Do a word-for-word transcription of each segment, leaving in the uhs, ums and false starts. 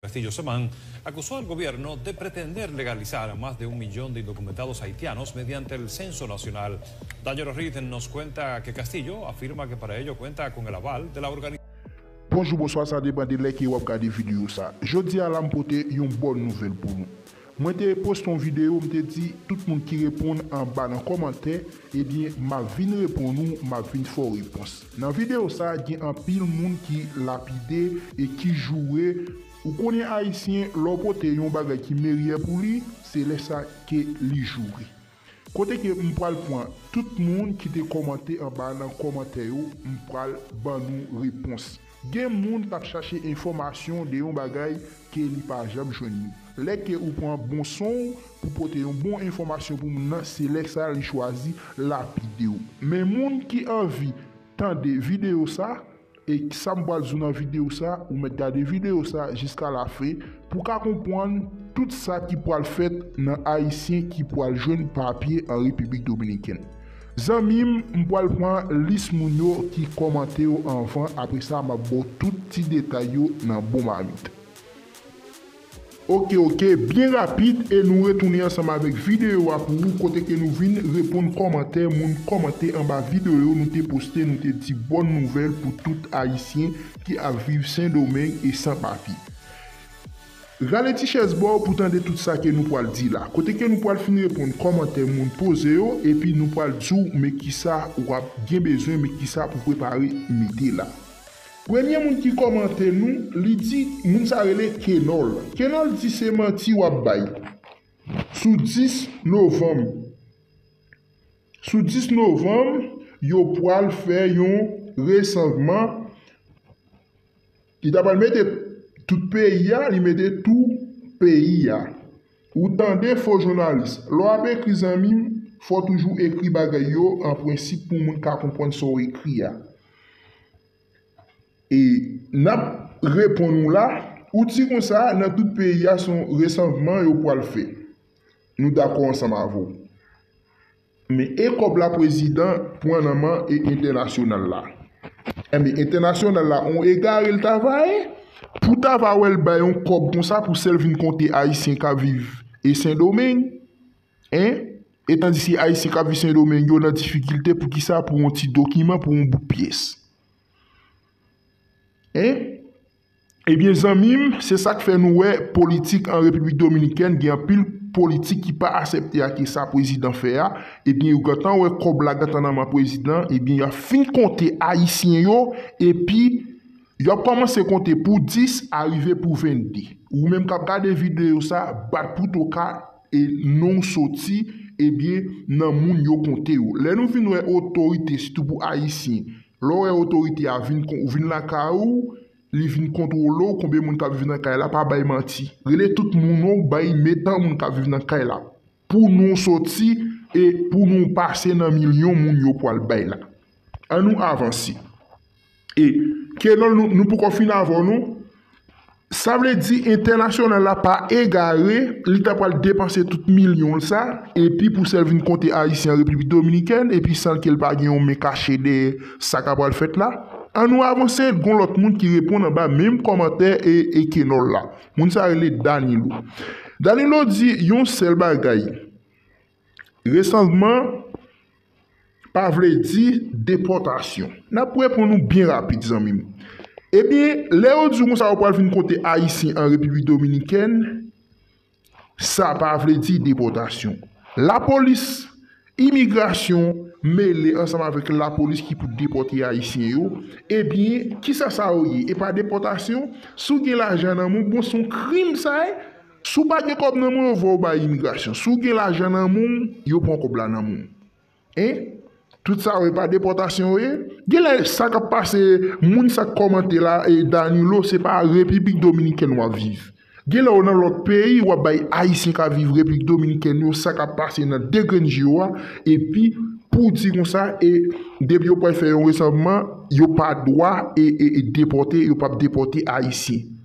Castillo Semán acusó al gobierno de pretender legalizar a más de un millón de indocumentados haitianos mediante el censo nacional. Daniel Reed nos cuenta que Castillo afirma que para ello cuenta con el aval de la organización. Bonjou, bonswa, sa depann de lè ke w ap gade videyo sa. Jodi a la m pote yon bòn nouvèl pou nou. Mwen te poste yon videyo, m te di tout moun ki reponn anba nan kòmantè, ebyen m ap vin reponn ou, m ap vin fè w repons. Nan videyo sa, gen anpil moun ki lapide e ki joure. Ou konnen Ayisyen, lè w pote yon bagay ki meyè pou li, se lè sa ke li joure. Kote ke m pral pran tout moun ki te kòmante anba nan kòmantè yo, m pral ban nou repons. Gen moun k ap chache enfòmasyon de yon bagay ke li pa janm jwenn li. Lè ke ou pran bon son w pou pote yon bon enfòmasyon pou moun nan, se lè sa li chwazi lapide w. Men moun ki anvi tande videyo sa, e sa m pral di w nan videyo sa, ou mèt gade videyo sa jiska lafen pou w ka konprann tout sa ki pral fèt nan Ayisyen ki pral jwenn papye an Repiblik Dominikèn. Zanmi m, m pral pran lis moun yo ki kòmante yo anvan, apre sa m ap ba w tout ti detay yo nan bon mamit. Oke, oke, byen rapid, e nou retounen ansanm avèk videyo a pou ou, kote ke nou vin reponn kòmantè moun kòmante anba videyo nou te poste, nou te di bòn nouvèl pou tout Ayisyen ki ap viv Sendomeng e san papye. Rale ti chèz ba w pou tande tout sa ke nou pral di la, kote ke nou pral fin reponn kòmantè moun poze yo, epi nou pral di w men kisa w ap gen bezwen, men kisa pou prepare mete la. Premye moun ki kòmante nou, li di, moun sa rele Kenòl. Kenòl di se manti w ap bay. Sou dis novanm, sou dis novanm, yo pral fè yon resansman. Li ta pral mete tout peyi a, li mete tou peyi a. Ou tande fo jounalis. Lè w ap ekri zanmi m, fò w toujou ekri bagay yo an prensip pou moun ka konprann sa w ekri a. E n ap reponn ou la, ou di konsa, nan tout peyi a se yon resansman yo pral fè. Nou dakò ansanm avè w. Men e kòb la prezidan pran nan men e entènasyonal la. Enben, entènasyonal la, on egare l ta va ye. Pou ta va wè l bay yon kòb konsa pou sèl vin konte Ayisyen k ap viv e Sendomeng. En? E tandis ke Ayisyen k ap viv Sendomeng yo nan difikilte, poukisa pou yon ti dokiman, pou yon bout pyès? En? Ebyen, zanmi m, se sa k fè nou wè politik an Repiblik Dominikèn, gen anpil politik ki pa aksepte ak sa prezidan fè a. Ebyen, yo gentan wè kòb la gentan nan men prezidan, ebyen, y ap fin konte Ayisyen yo, epi y ap kòmanse konte pou dis, arive pou vennde. Ou menm k ap gade videyo sa, bat pou toka e non w soti, ebyen, nan moun yo konte yo. Lè nou vin wè otorite, sitou pou Ayisyen, lè w wè otorite a vin, vin lakay ou, li vin kontwole w, konbyen moun k ap viv nan kay la, pa bay manti. Rele tout moun ou bay, metan moun k ap viv nan kay la. Pou non w soti e pou non w pase nan milyon moun yo pral bay la. An nou avanse. E Kenòl, nou, nou poko fin avè w non. Sa vle di entènasyonal la pa egare, li ta pral depanse tout milyon l sa, epi pou sèl vin konte Ayisyen an Repiblik Dominikèn, epi san ke l pa gen yon men kache dèyè sa k ap pral fèt la. An nou avanse, gon lòt moun ki reponn anba menm kòmantè e, e Kenòl la. Moun sa rele Danilo. Danilo di yon sèl bagay. Resansman pa vle di depòtasyon. N ap reponn ou byen rapid, zanmi m. Ebyen, lè yo di w konsa yo pral vin konte Ayisyen an Repiblik Dominikèn, sa pa vle di depòtasyon. Lapolis, imigrasyon mele ansanm avèk lapolis ki pou depòte Ayisyen yo. Ebyen, kisa sa yo ye? E pa depòtasyon? Si w gen lajan nan men w, bon, se yon krim sa ye. Si w pa gen kòb nan men w, yo voye w bay imigrasyon. Si w gen lajan nan men w, yo pran kòb la nan men w. En? Tout sa yo, e pa depòtasyon yo ye? Genlè sa k ap pase, moun sa k kòmante la, e Danilo, se pa Repiblik Dominikèn w ap viv. Genlè w nan lòt peyi, w ap bay Ayisyen k ap viv Repiblik Dominikèn yo sa k ap pase nan de grenn je w a, epi pou w di konsa, e depi yo pral fè yon resansman, yo pa dwa e, e, e depòte, yo p ap depòte Ayisyen.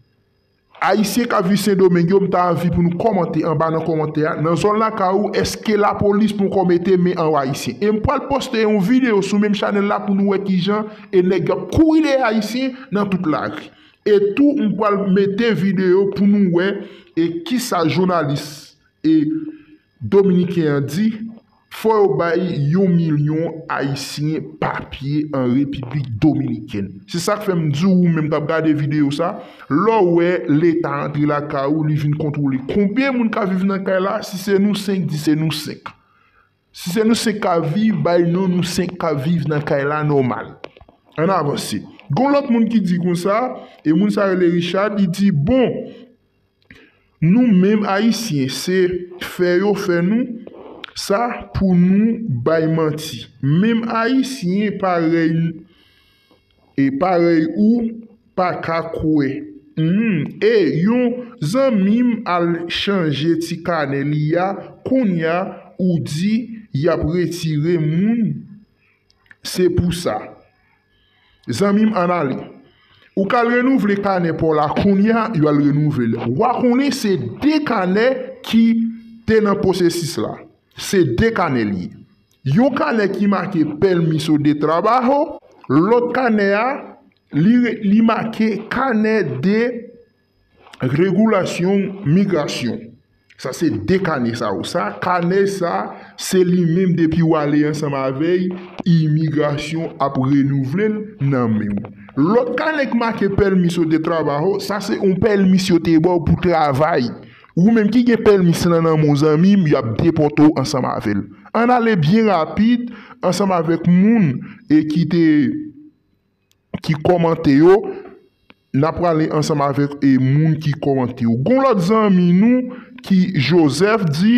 Ayisyen k ap viv Sendomeng yo, m ta anvi pou nou kòmante anba nan kòmantè a. Nan zòn lakay ou, èske lapolis poko mete men anwo Ayisyen? E m pral poste yon videyo sou menm chanèl la pou nou wè kijan e nèg yo ap kouri dèyè Ayisyen nan tout lari. E tou, m pral mete videyo pou nou wè e kisa jounalis e dominiken an di, fò yo bay yon milyon Ayisyen papye an Repiblik Dominikèn. Se sa k fè m di w, ou menm k ap gade videyo sa, lè w wè Leta antre lakay ou, li vin kontwole konbyen moun ka viv nan kay la, si se nou senk, di se nou senk. Si se nou senk ka viv, bay non nou senk ka viv nan kay la nòmal. Ann avanse. Gon lòt moun ki di konsa, e moun sa rele Richard, li di, bon, nou menm Ayisyen, se fè yo fè nou sa pou nou bay manti. Menm Ayisyen parèy e parèy ou pa ka kwè. Hmm, e yon zanmi m al chanje ti kanè li a, kounye a ou di y ap retire moun, se pou sa. Zanmi m ann ale. Ou k al renouvle kanè pa w la kounye a, yo al renouvle l. W a konnen se de kanè ki te nan pwosesis la. Se de kanè li ye. Yon kanè ki make permiso de trabajo, lòt kanè a, li, li make kanè de regulasyon migrasyon. Sa se de kanè sa yo. Sa, kanè sa, se li menm depi w ale ansanm avè l, imigrasyon ap renouvle l nan men w. Lòt kanè ki make permiso de trabajo, sa se yon pèmis yo te ba w pou travay. Ou menm ki gen pèmis lan nan men w zanmi m, y ap depòte w ansanm avè l. Ann ale byen rapid ansanm avèk moun e ki te ki kòmante yo. N ap prale ansanm avèk e moun ki kòmante yo. Gon lòt zanmi nou ki Joseph di,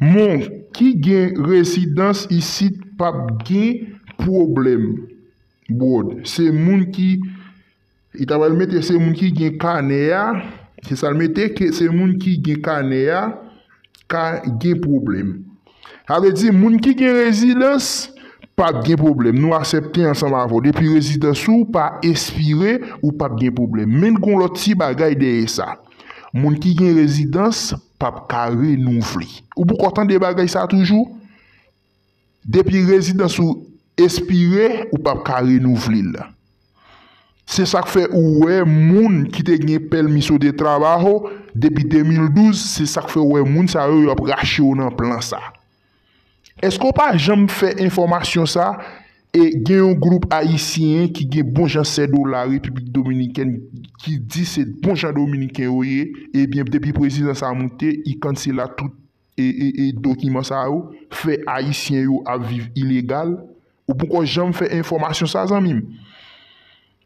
moun ki gen rezidans isit p ap gen pwoblèm. Brod, se moun ki, li ta pral mete se moun ki gen kanè a, se sa l mete, ke se moun ki gen kanè a ka gen pwoblèm. Sa vle di, moun ki gen rezidans p ap gen pwoblèm. Nou aksepte ansanm avè w. Depi rezidans ou pa espire, ou p ap gen pwoblèm. Men gon lòt ti bagay dèyè sa. Moun ki gen rezidans p ap ka renouvle. Ou poko tande bagay sa toujou? Depi rezidans ou espire, ou p ap ka renouvle l. Se sa k fè ou wè moun ki te gen permiso de trabajo depi de mil douz, se sa k fè ou wè moun sa yo, yo ap rache yo nan plan sa. Èske w pa janm fè enfòmasyon sa? E gen yon gwoup ayisyen ki gen bon jan sèdola Repiblik Dominikèn ki di se bon jan dominiken yo ye, ebyen depi prezidan sa moute, li kansela tout e, e, e dokiman sa yo, fè ayisyen yo ap viv ilegal. Ou poko janm fè enfòmasyon sa, zanmi m.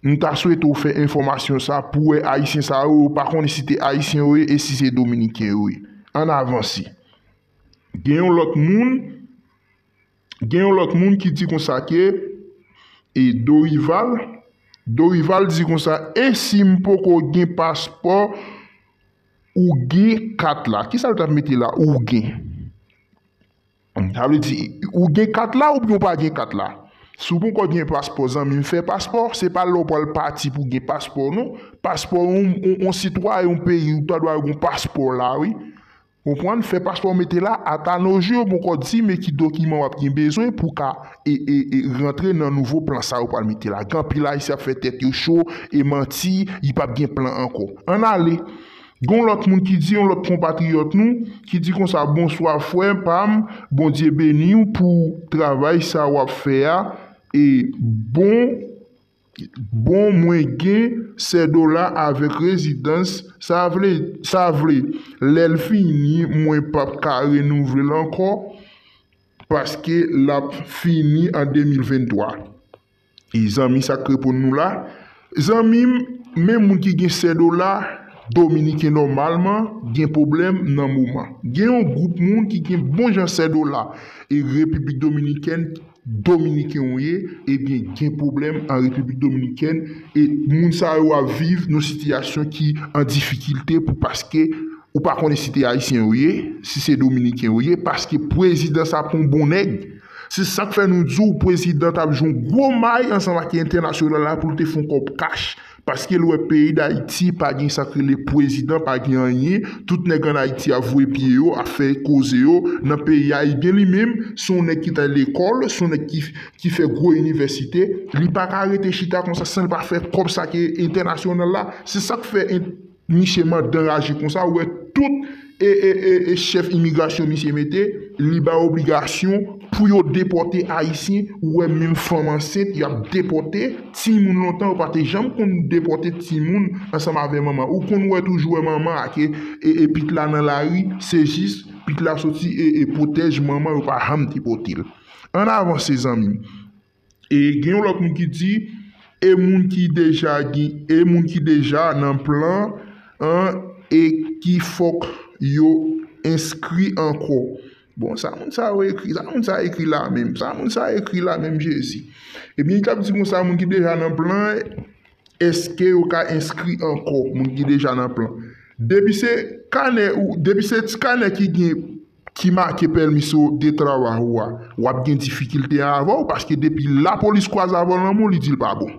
M ta swete w fè enfòmasyon sa pou wè ayisyen sa yo, yo pa konnen si te ayisyen yo ye e si se dominiken yo ye. Ann avanse. Gen yon lòt moun, gen yon lòt moun ki di konsa ke, e Dorival, Dorival di konsa, e si m poko gen paspò, ou gen kat la. Kisa l t ap mete la? Ou gen. Sa vle di, ou gen kat la oubyen ou pa gen kat la? Si w poko gen paspò, zanmi m, fè paspò. Se pa lè w pral pati pou w gen paspò, non. Paspò, yon, yon, yon sitwayen yon peyi, ou ta dwe gen paspò la, wi. Konprann? Fè paspò, mete la, ata no jou, yo poko di, men ki dokiman w ap gen bezwen pou w ka e, e, e rantre nan nouvo plan sa yo pral mete la. Gen anpil ayisyen ap fè tèt yo cho e manti, li p ap gen plan ankò. Ann ale. Gon lòt moun ki di, yon lòt konpatriyòt nou, ki di konsa, bonswa frè pa m, Bondye beni w pou travay sa w ap fè a, e bon, bon mwen gen sèdola avèk rezidans, sa vle, sa vle, lè l fini, mwen p ap ka renouvle l ankò, paske l ap fini an de mil venntwa. E zanmi sa k reponn nou la, zanmi m, men moun ki gen sèdola dominiken nòmalman gen pwoblèm nan moman. Gen yon gwoup moun ki gen bon jan sèdola e Repiblik Dominikèn, dominiken ou ye, ebyen gen pwoblèm an Repiblik Dominikèn, e moun sa yo ap viv nan sitiyasyon ki an difikilte pou paske ou pa konnen si te ayisyen ou ye, si se dominiken ou ye, paske prezidan sa pa yon bon nèg. Se sa k fè nou di w prezidan t ap jwe yon gwo may ansanm ak entènasyonal la pou l te fè yon kòb kach. Paske l wè peyi Dayiti pa gen sa k rele pwezidan, pa gen anyen. Tout nèg ann Ayiti ap voye pye yo, ap fè koze yo nan peyi a. Ebyen, li menm, se yon nèg ki t al lekòl, se yon nèg ki, ki fè gwo inivèsite. Li pa ka rete chita konsa san l pa fè kòb sa k entènasyonal la. Se sa k fè en-, misye mandan raje konsa, ou wè tout e, e, e, e chèf imigrasyon misye mete, li ba obligasyon pou yo depòte Ayisyen, ou wè menm fanm ansent, y ap depòte, timoun lontan, yo pa te janm konn depòte timoun ansanm avè manman. Ou konn wè toujou wè manman ak e, e, e pit la nan lari, se jis pit la soti e, e pwotèj manman, yo pa janm depòte l. Ann avanse, zanmi m. E gen yon lòt moun ki di, e moun ki deja gen, e moun ki deja nan plan an, e ki fòk yo enskri ankò. Bon, sa moun sa yo ekri, sa moun sa ekri la menm, sa moun sa ekri la menm, Jezi. Ebyen, li t ap di konsa, moun ki deja nan plan, èske yo ka enskri ankò, moun ki deja nan plan? Depi se kanè ou, depi se ti kanè ki gen, ki make pèmi so de travay ou a, w ap gen difikilte anvan w, paske depi lapolis kwaze avè w nan men w, li di l pa bon.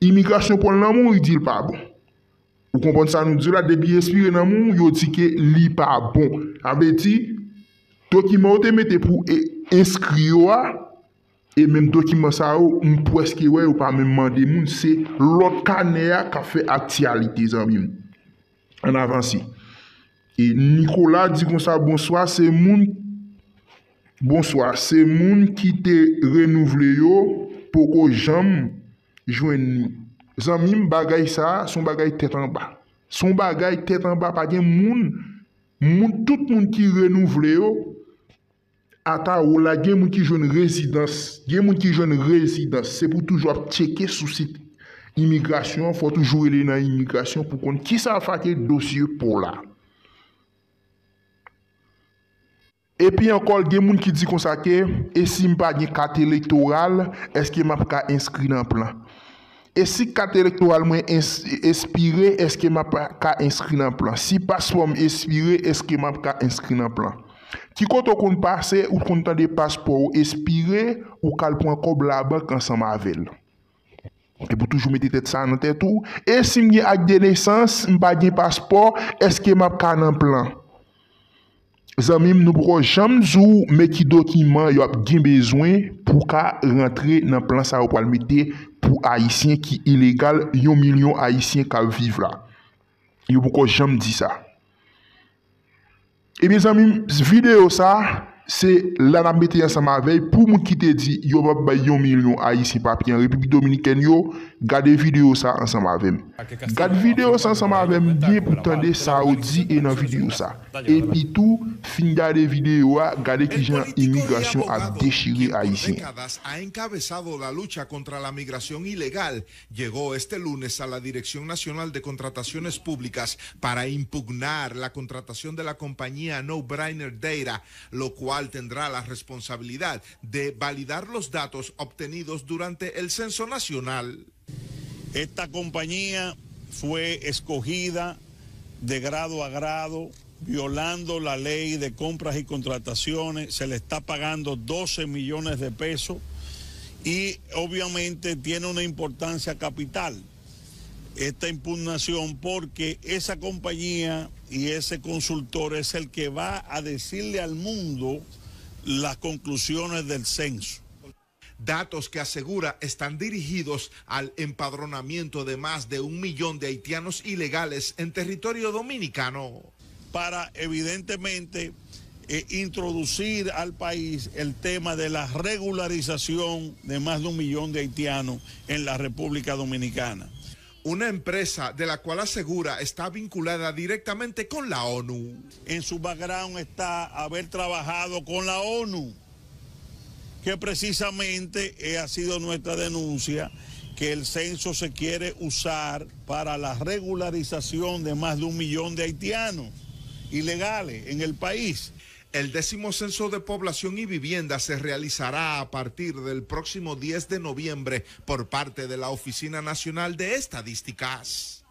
Imigrasyon pran l nan men w, li di l pa bon. Ou konprann sa nou di la, depi espire nan men w, yo di ke li pa bon. Sa vle di, dokiman yo te mete pou e, enskri yo a, e menm dokiman sa yo, m prèske wè yo pa menm mande moun, se lòt kanè a k ap fè aktyalite, zanmi m. Ann avanse. E Nicolas di konsa, bonswa, se moun, bonswa, se moun ki te renouvle yo poko janm jwenn ni. Zanmi m, bagay sa a, se yon bagay tèt anba. Se yon bagay tèt anba, pa gen moun, moun, tout moun ki renouvle yo, ata ou la, gen moun ki jwenn rezidans, gen moun ki jwenn rezidans, se pou toujou ap tcheke sou sit imigrasyon an, fò toujou rele nan imigrasyon pou konn kisa sa k dosye pa w la. Epi ankò, gen moun ki di konsa ke, e si m pa gen kat elektoral, èske m ap ka enskri nan plan? E si kat elektoral mwen ens-, espire, èske m ap ka enskri nan plan? Si paspò m espire, èske m ap ka enskri nan plan? Ki kote w konn pase, ou konn tande paspò w espire, ou k al pran kòb labank ansanm avè l? Epi w toujou mete tèt sa nan tèt ou. E si m gen ak de nesans, m pa gen paspò, èske m ap ka nan plan? Zanmi m, nou poko janm di w men ki dokiman yo ap gen bezwen pou w ka rantre nan plan sa yo pral mete pou Ayisyen ki ilegal, yon milyon Ayisyen k ap viv la. Yo poko janm di sa. Ebyen, zanmi m, videyo sa, se la n ap mete ansanm avè l. Pou moun ki te di yo p ap bay yon milyon Ayisyen papye an Repiblik Dominikèn yo, gade videyo sa ansanm avè m. Gad videyo sa ansanm avè m byen pou tande sa yo di e nan videyo sa. Epi tou, fin gade videyo a, gade kijan imigrasyon ap dechire Ayisyen. Ha encabezado la lucha contra la migración ilegal, llegó este lunes a la Dirección Nacional de Contrataciones Públicas para impugnar la contratación de la compañía No Brainer Data, lo cual tendrá la responsabilidad de validar los datos obtenidos durante el censo nacional. Esta compañía fue escogida de grado a grado, violando la ley de compras y contrataciones, se le está pagando doce millones de pesos y obviamente tiene una importancia capital esta impugnación porque esa compañía y ese consultor es el que va a decirle al mundo las conclusiones del censo. Datos que asegura están dirigidos al empadronamiento de más de un millón de haitianos ilegales en territorio dominicano. Para evidentemente eh, introducir al país el tema de la regularización de más de un millón de haitianos en la República Dominicana. Una empresa de la cual asegura está vinculada directamente con la ONU. En su background está haber trabajado con la ONU, que precisamente eh, ha sido nuestra denuncia que el censo se quiere usar para la regularización de más de un millón de haitianos ilegales en el país. El décimo censo de población y vivienda se realizará a partir del próximo diez de noviembre por parte de la Oficina Nacional de Estadísticas.